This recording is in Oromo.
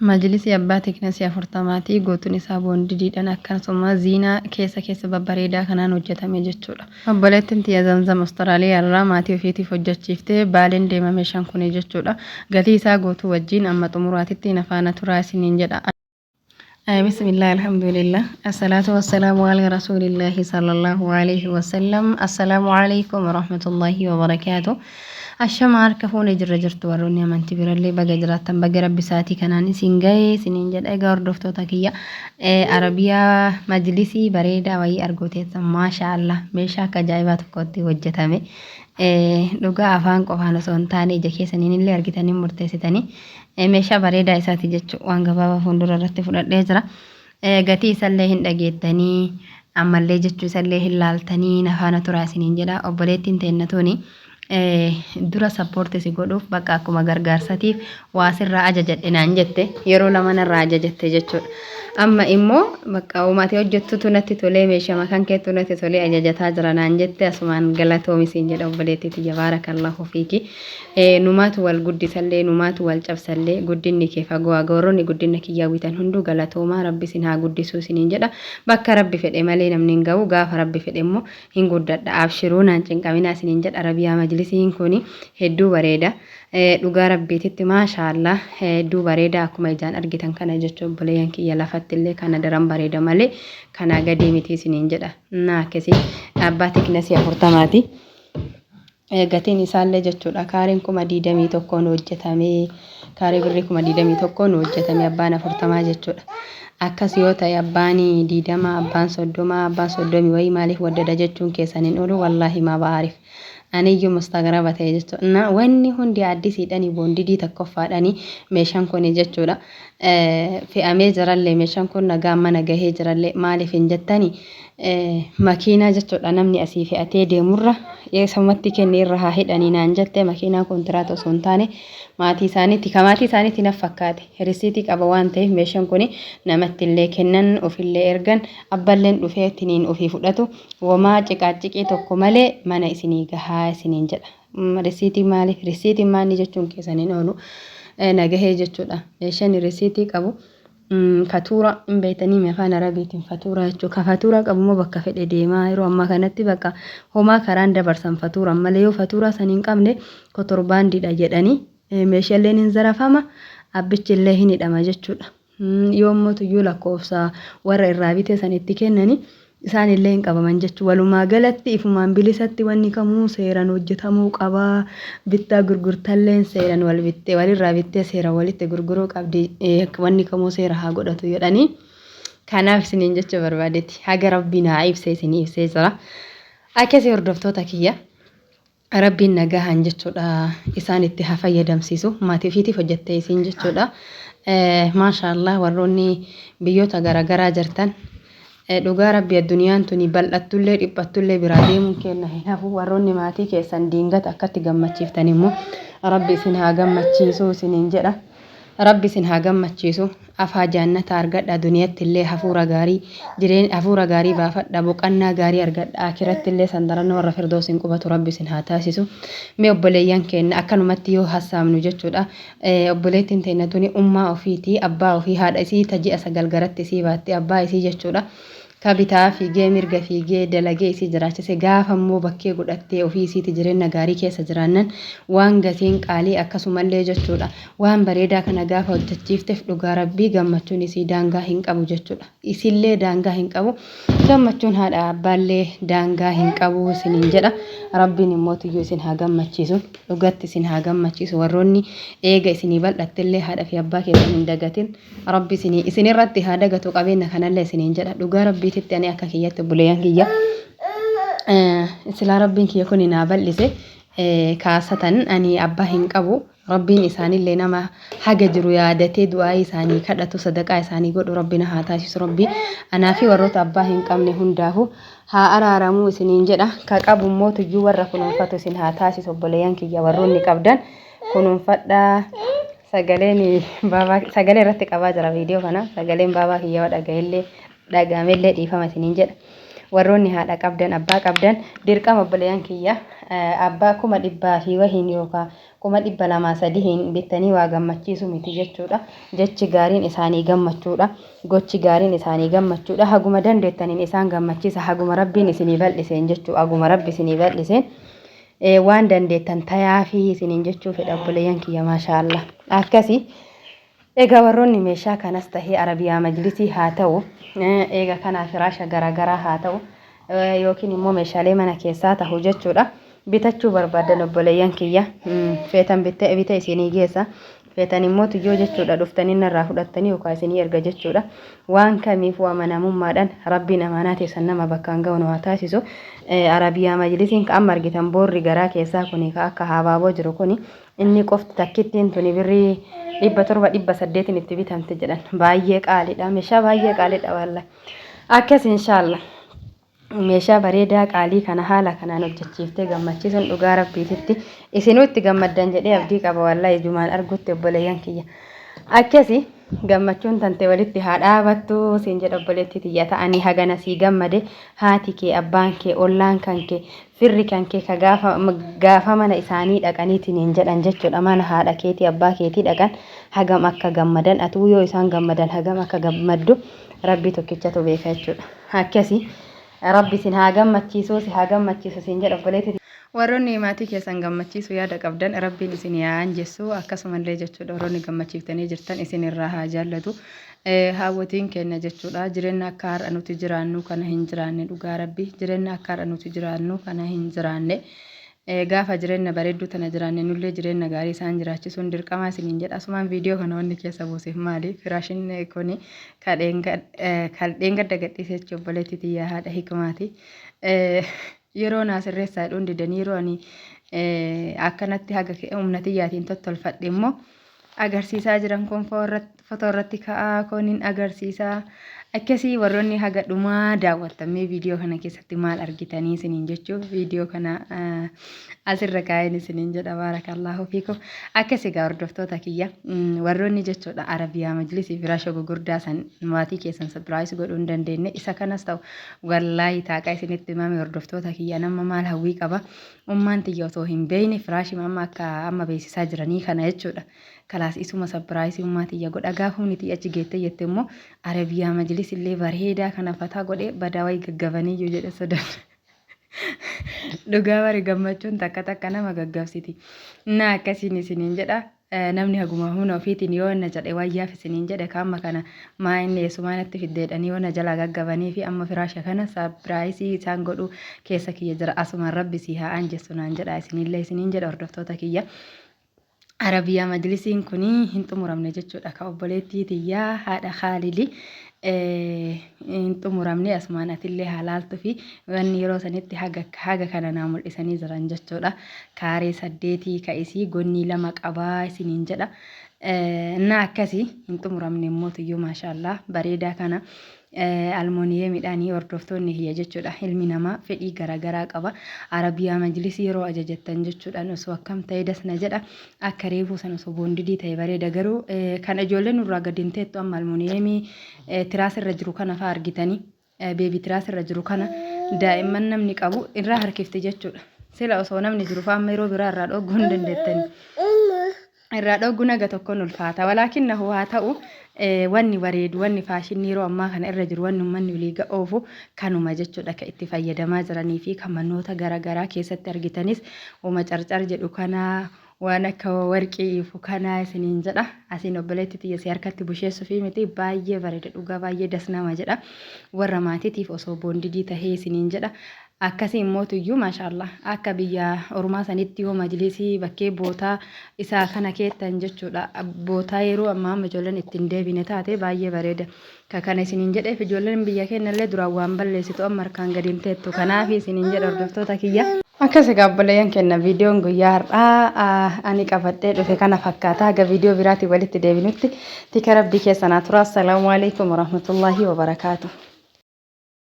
Majlisii abbaa tiknasii afurtamaati. Guutuun isaa boondidiidhaan akkasuma ziinaa keessa keessa babbareedaa kanaan hojjetame jechuudha. Obboleettiin tiyya Zamzam Australia irraa maatii ofiitiif hojjechiifte Baaleen deema meeshaan kuni jechuudha. Gatii isaa guutuu wajjiin amma xumuraatitti na faana turaa isiniin jedha. Bismillah alhamdulillah assalatu wassalamu ala rasulillahi sallallahu alaihi wasallam. Assalamu alaikum warahmatullahi wabarakatuh. Ashama harka fuune, jirra jirtu warroonni amantii birallee baga jiraattan, baga rabbi sa'aatii kanaan isin ga'e isiniin jedha. Egaa hordoftoota kiyya, Arabiyaa majlisii bareedaa wayii arguu teessan. Maasha Allah, meeshaa akka ajaa'ibaa tokkotti hojjetame. Dhugaa afaan qofaan osoo hin taane ija keessaniin illee argitanii murteessitanii meeshaa bareedaa isaati jechuun waan gabaabaa fuuldura irratti fudhadhee jira. Gatii isallee hin dhageettanii, ammallee jechuu isallee hin laaltanii na faana turaa isiniin jedha. Obboleettiin teenna tuni dura sappoorti si godhuuf bakka akkuma gargaarsatiif waa sirraa ajajadhe naan jette, yeroo lama narraa ajajatte jechuudha. Amma immoo bakka uumatee hojjettutu natti tolee, meeshaa kan keettu natti tolee ajajataa jira naan jette. Asumaan galatoomi siin jedha, obboleettii tiyya, baarakallahu fiiki. Numaatu wal guddisallee, numaatu wal cabsallee, guddinni kee fagoo haa ga'u. Warroonni guddina kiyya hawwitan hunduu galatoomaa, rabbi isin haa guddisuu isiniin jedha. Bakka rabbi fedhe malee namni hin ga'u, gaafa rabbi fedhe immoo hin guddadha. Abshiruu, naan cinqaminaa isiniin jedha. Arabiyaa majlisiin kun hedduu bareeda. Dhugaa rabbiititti maashaallah, hedduu bareeda akkuma ijaan argitan kana jechuun obboleeyyan kiyya, lafatti illee kana daran bareeda malee kanaa gadii miti isiniin jedha. Naa akkasii abbaa tiknasii 40ti. Gatiin isaallee jechuudha kaareen 21,000n hojjetame, kaaree birrii 21,000n hojjetame abbaan 40 jechuudha. Akkas yoo ta'e abbaan 20, abbaan 30, abbaan 30 wayii maaliif waddada jechuun keessan hin oolu. Wallaahi maa ba'aarif. Aniyyuu mustagraba ta'e jechuudha. Na wanni hundi addisiidhani, boondidii tokkoffaadhani meeshaan kuni jechuudha. Fe'amee jirallee, meeshaan kun nagaan mana gahee jirallee. Maaliif hin jettani, makiinaa jechuudha namni asii fe'atee deemurra eessumatti kenni irra haa hidhanii naan jette. Makiinaa kontiraata osoo hin taane maatii isaaniitti, ka maatii isaaniitti naf fakkaate, risiitii qaba waan ta'eef meeshaan kun namatti illee kennan, ofillee ergan, abballeen dhufee tiniin ofii fudhatu, womaa ciqaaciqii tokko malee mana isinii gahaa isiniin jedha. Risiitii maaliif, risiitiin maanni jechuun keessan hin oolu. Nagahee jechuudha meeshaan risiitii qabu fatuura hin beektanii afaan arabiitiin fatuura jechuudha. Ka fatuura qabu immoo bakka fedhe deemaa. Yeroo ammaa kanatti bakka homaa karaan dabarsan fatuura malee, yoo fatuuraa san hin qabne kotorbaandiidha jedhanii meeshaaleen hin zarafama, abbichi illee hin hidhama jechuudha. Yoo immoo tuyyuu lakkoofsa warra irraa bitee san itti kennani isaan illee hin qabaman jechuudha. Walumaa galatti ifumaan bilisatti wanni kamuu seeraan hojjetamuu qaba. Bittaa gurgurtalleen seeraan wal bittee walirraa bittee seeraan walitti gurguruu qabdi. Wanni kamuu seera haa godhatu jedhanii. Kanaaf isiniin jechuu barbaadetti haga rabbi naa ibsee isinii ibsee jira. Akkasii hordoftoota kiyya. Rabbiin nagahaan jechuudha isaan itti haa fayyadamsiisu, maatii ofiitiif hojjettee isiin jechuudha. Maashaallah, warroonni biyyoota garaagaraa jirtan, dhugaa rabbi addunyaan tuni bal'attullee dhiphattullee biraa deemuun kenna hin hafu. Warroonni maatii keessan diingata akkatti gammachiiftan immoo rabbi isin haa gammachiisu isiniin jedha. Rabbi isin haa gammachiisu. Afaa jaannata argadha, duniyatti illee hafuura gaarii jireen hafuura gaarii baafadha, boqannaa gaarii argadha, aakiratti illee sandaranna warra firdoosiin qubatu rabbi isin haa taasisu. Mee obboleeyyan keenna, akkanumatti yoo hassaabnu jechuudha, obboleettiin teenna tuni ummaa ofiiti, abbaa ofii, haadha isii ta ji'a 9 garatti isii baatte, abbaa isii jechuudha, ka bitaa fiigee mirga fiigee dalagee isii jiraachise, gaafa immoo bakkee godhattee ofii isiiti jireenna gaarii keessa jiraannan waan gatiin qaalii akkasumallee jechuudha waan bareedaa kana gaafa hojjachiifteef, dhugaa rabbii gammachuun isii daangaa hin qabu jechuudha. Isillee daangaa hin qabu, gammachuun haadha abbaallee daangaa hin qabu isiniin jedha. Rabbiin immoo tuyyuu isin haa gammachiisu, dhugatti isin haa gammachiisu. Warroonni eega isinii bal'attillee haadha fi abbaa keessan hin dagatin. Rabbi isinii isinirratti haa dagatu qabeenya kanallee isiniin jedha. Dhugaa rabbiititti ani akka kiyyatti, obboleeyyan kiyya, silaa rabbiin kiyya kun naa bal'ise kaasatan ani abbaa hin qabu. Rabbiin isaanillee nama haga jiru yaadatee du'aa isaanii kadhatu, sadaqaa isaanii godhu rabbi na haa taasisu. Rabbi anaa fi warroota abbaa hin qabne hundaafu haa araaramuu isiniin jedha. Ka qabu immoo tuyyuu warra kunuunfatu isin haa taasisu. Obboleeyyan kiyya, warroonni qabdan kunuunfadhaa. Sagaleen baabaa sagalee irratti qabaa jira viidiyoo kana. Sagaleen baabaa kiyya yoo dhaga'ellee dhaga'amellee dhiifama isiniin jedha. Warroonni haadha qabdan, abbaa qabdan, dirqama obboleeyyan kiyya, abbaa 100,000 fi wahiin yookaan 200,000 sadihiin bittanii waa gammachiisu miti jechuudha. Jechi gaariin isaanii gammachuudha. Gochi gaariin isaanii gammachuudha. Haguma dandeettaniin isaan gammachiisa. Haguma Rabbiin isinii bal'iseen jechuu. Haguma Rabbi isinii bal'iseen waan dandeettan tayaafii isiniin jechuu fedha obboleeyyan kiyya maashaallah. Akkasi. Egaa warroonni meeshaa kanas tahee Arabiyaa Majlisii haa ta'u, eega kanaa firaasha garaagaraa haa ta'u, yookiin immoo meeshaalee mana keessaa tahu jechuudha. Bitachuu barbaaddan obboleeyyan kiyya feetan bittee bite isinii geessa. Feetan immoo tuyyoo jechuudha dhuftanii narraa fudhattanii yookaan isinii erga jechuudha. Waan kamiifuu amanamummaadhaan Rabbiin amaanaa teessan nama bakkaan ga'u nu haa taasisu. Arabiyaa Majlisiin ka amma argitan boorri garaa keessaa kuni ka akka habaaboo jiru kuni Inni qofti takkittiin tuni birrii 700 800n itti bitamte jedhan. Baay'ee qaaliidha. Meeshaa baay'ee qaaliidha wallahi. Akkas inshaallah. Meeshaa bareedaa qaalii kana haala kanaan hojjechiiftee gammachiisuun dhugaa rabbiititti isinuu itti gammaddan jedhee abdii qaba wallahi ijumaan argutti obboleeyyan kiyya. Akkasi Gammachuun tante walitti haa dhaabattu siin jedha obboleettii tiyya ta'anii hagana sii gammade haati kee abbaan kee ollaan kan kee firri kan kee ka gaafa gaafa mana isaanii dhaqaniitiin hin jedhan jechuudha mana haadha keetii abbaa keetii dhaqan hagam akka gammadan atuu yoo isaan gammadan hagam akka gammaddu rabbii tokkichatu beeka jechuudha akkasi Rabbi isin haa gammachiisu si haa gammachiisu siin jedha obboleetti. Warroonni maatii keessan gammachiisuu yaada qabdan Rabbiin isin haa anjessu akkasumallee jechuudha warroonni gammachiiftanii jirtan isin irraa haa jaallatu. Haawwotiin keenya jechuudha jireenya akka har'a nuti jiraannu kana hin jiraanne dhugaa Rabbi jireenya akka har'a nuti jiraannu kana hin jiraanne. Gaafa jireenya bareedduu tana jiraanne nullee jireenya gaarii isaan jiraachisuun dirqamaa isiniin jedha. Asumaan viidiyoo kana wanni keessa buuseef maali? Firaashin kuni ka dheengadda gadhiise jechuun obboleettii tiyyaa haadha hikmaati. Yeroo naa sirreessaa jedhuun didanii yeroo ani akkanatti haga humna tiyyaatiin tottolfadhe immoo agarsiisaa jiran kun fotoo irratti ka'aa kooniin agarsiisaa akkasii warroonni haga dhumaa daawwattan mee viidiyoo kana keessatti maal argitanii isiniin jechuuf viidiyoo kana asirra kaa'een isiniin jedha baarakallaahu fiikum akkas egaa hordoftoota kiyya warroonni jechuudha arabiyaa majlisii firaasha gugurdaa san maatii keessan sapiraayis godhuu hin dandeenye isa kanas ta'u wallaahi taaqaa isinitti himame hordoftoota kiyya nama maal hawwii qaba Ummaan tiyya osoo hin beeyne firaashima amma akka amma beeksisaa jiranii kana jechuudha. Kalaas isuma sabbiraayisii ummaa tiyya godha. Gaafa humni tiyya achi geettee jette immoo Arabiyaa majlis illee bareedaa kana fataa godhee badaa wayi gaggabaniyyuu jedhe sodaadha. Dhugaa bari gammachuun takka takka nama gaggabsiti. Na akkasiin isiniin jedha. Namni haguma humna ofiitiin yoo na jedhe wayyaaf isiniin jedhe ka amma kana maa inni eessumaa natti fidde jedhanii yoo na jalaa gaggabanii fi amma firaasha kana saapiraayisii isaan godhuu keessa kiyya jira asumaan rabbi sii haa aanjessu naan jedha isinillee isiniin jedha hordoftoota kiyya. Arabiyaa majlisiin kun hin xumuramne jechuudha ka obboleettii tiyyaa haadha Khaalidi hin xumuramne asumaan atillee haa laaltufi wanni yeroo sanitti haga haga kana naa mul'isanii jiran jechuudha. Kaaree saddeetii ka isii gonnii lama qabaa isiniin jedha. Innaa akkasi hin xumuramne immoo tuyyuu maashaallah bareedaa kana almooniyeemidhaanii hordoftoonni kiyya jechuudha. Ilmi namaa fedhii garaagaraa qaba. Arabiyaa majlisii yeroo ajajattan jechuudhaan osoo akkam ta'e das na jedha. Akka reefuu san osoo boondidii ta'e bareeda garuu kan ijoolleen nurraa gadi hin teettu amma almooniyeemii tiraas irra jiru kana fa'aa argitanii beebii tiraas irra jiru kana daa'imman namni qabu irraa harkifti jechuudha. Sila osoo namni jiru fa'aa amma yeroo biraa irraa dhogguu hin dandeettani. Irraa dhogguun haga tokkoon ulfaata. Walaakinnahu haa ta'u wanni bareedu wanni faashinni yeroo ammaa kana irra jiru wanni uummanni olii oofu kanuma jechuudha kan itti fayyadamaa jiranii fi kan manoota garaagaraa keessatti argitanis uma carcar jedhu kana waan akka warqii ifu kana isiniin jedha. Asiin obboleetti tiyya si harkatti busheessuufii miti baay'ee bareeda dhugaa baay'ee das nama jedha. Warra maatiitiif osoo boondidii tahee isiniin jedha. Akkasii immootu iyyuu maashaallah akka biyya ormaa sanitti yoo majlisii bakkee bootaa isaa kana keettan jechuudha. Bootaa yeroo ammaa amma ijoolleen itti hin deebine taate baay'ee bareeda. Ka kana isiniin jedheef ijoolleen biyya keenyallee duraan waan balleessitu amma harkaan gadi hin teettu. Kanaaf isiniin jedha hordoftoota kiyya. Akkas egaa obboleeyyan keenya viidiyoon guyyaa har'aa ani qabadhee dhufe kana fakkaata. Haga viidiyoo biraatiin walitti deebinutti tika rabbii keessanaa tura. Assalaamu alaikum warahmatullaahi wabarakaatu.